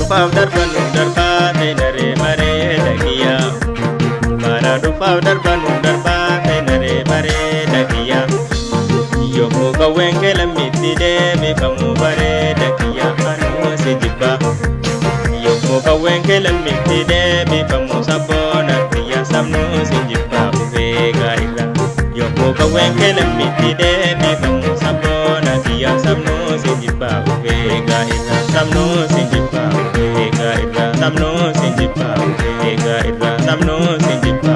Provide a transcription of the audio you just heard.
Dhufaaf darba nu darbaa seenaree bareeda kiyya. Bara dhufaaf darba nu darbaa seenaree bareeda kiyya. Yommuu qawween kee lammiitti deebifamu bareeda kiyya anuu si jibba. Yommuu qawween kee lammiitti deebifamu sabboona kiyya sabnuu si jibba ufee gaa'irra. Yommuu qawween kee lammiitti deebifamu sabboona kiyya sabnuu si jibba ufee gaa'irra. Sabnuu si jibba ufee gaa'irra. Sabnuu si jibba ufee gaa'irra. Sabnuu si jibba.